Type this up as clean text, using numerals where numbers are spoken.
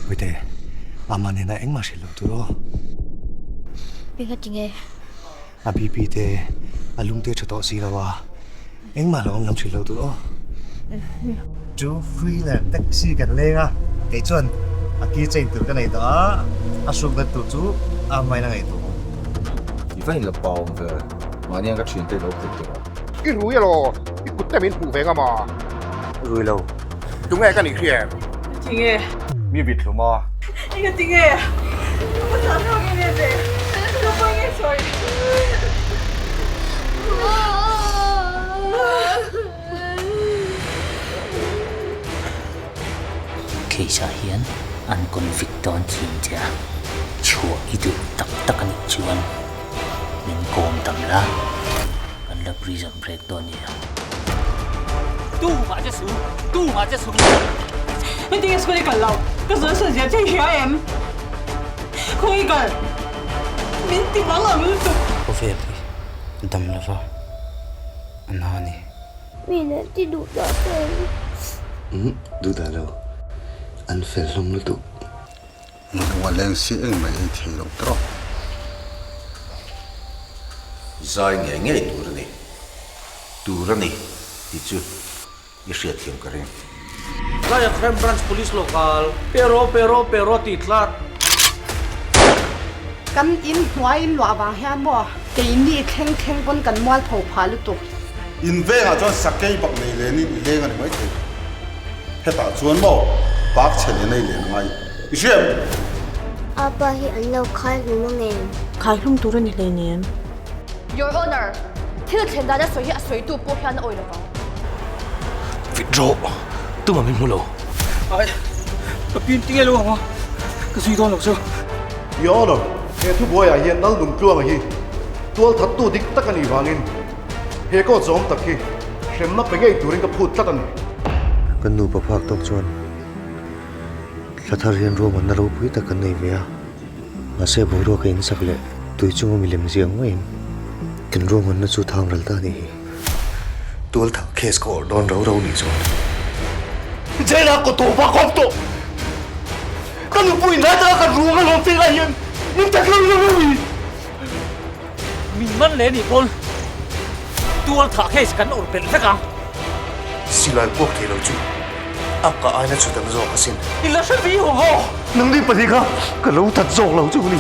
Puite, Ama nena engmah hrilh loh tur aw. Eng a tinge? A BP te a lung te tha tawh si lo a, engmah lo awm lam hrilh loh tur aw. Two wheeler taxi kan leng a, kei chuan a key chain tur ka nei tawh a, a hruk dat tur chu a hmain a ngaihtuah awm. I va inla pawm ve, mahni ang ka thiante lo phut tawh a. I rui elaw? I kut te min hmuh ve ngam a? Rui lo. Tunge ka nih hria em? Tinge? Mi vit hlum a. Enga tinge? Ka zah zawk em em ve. Ka pawi nge sawi? Case ah hian an convict dawn thin che a, chhuah i duh tak tak a nih chuan min kawm tam la, kan la prison break dawn nia. Tu mah che su, tu mah che su. Heti nge school i kal lo, ka zawn sawn zia che i hria em? Khaw i kal? Min ti bang ang lutuk. Khawvel hi dam lova a na a ni. Mi leh ti duh dah em? Umm, duh dah lo. An fel hlawm lutuk. Nunga leng si engmah ei thei lo tawk. Zai ngei ngei tur a ni. Tur a ni tih chu i hriatthiam ka ring. Laia Crime Branch Police Local, Pero pero pero tih tlat. Kan in hnuai in luah vang hian maw keini thleng thleng pawn kan mualpho phah lutuk. In vengah chuan sakei bak nei lenin i leng a ni maithei. Hetah chuan maw bak chhe leh nei leh ngai i hria em? Apa hi an lo khai hlum ang em? Khai hlum tur a ni hleinem. Your Honor, thil thlen dan a sawi hi a sawitu pawh hian a awi lovang. Withdraw, tumah min hmu lo. Ai, ka pin tinge lo ang a, ka zui dawn lo chu. Your Honor, he thubuaiah hian Laldungtluanga hi tualthattu dik tak a nih vangin he court zawm tak hi Hremna pe ngei turin ka phut tlat a ni. Kan nupa phak tawk chuan thla thar hian ruahmanna ropui tak kan nei ve a, mahse boruak a insak leh tui chunga milem ziah ngaiin kan ruahmanna chu thang ral ta a nih hi. Tualthah case ka awrh dawn rau rau nih chuan. Jail ah ka tawp a kawp tawh. Ka nupui in lai taka kan ruang a lawm tel lai hian min tak lo lo a ni. Min man leh nih pawn tual thah case kan awrh belh vek ang. Silai puak thei lo chu a ka aina chu dang zawk asin. I la hre vi ho ho. Nangni pahnih kha ka lo that zawk lo chu ni.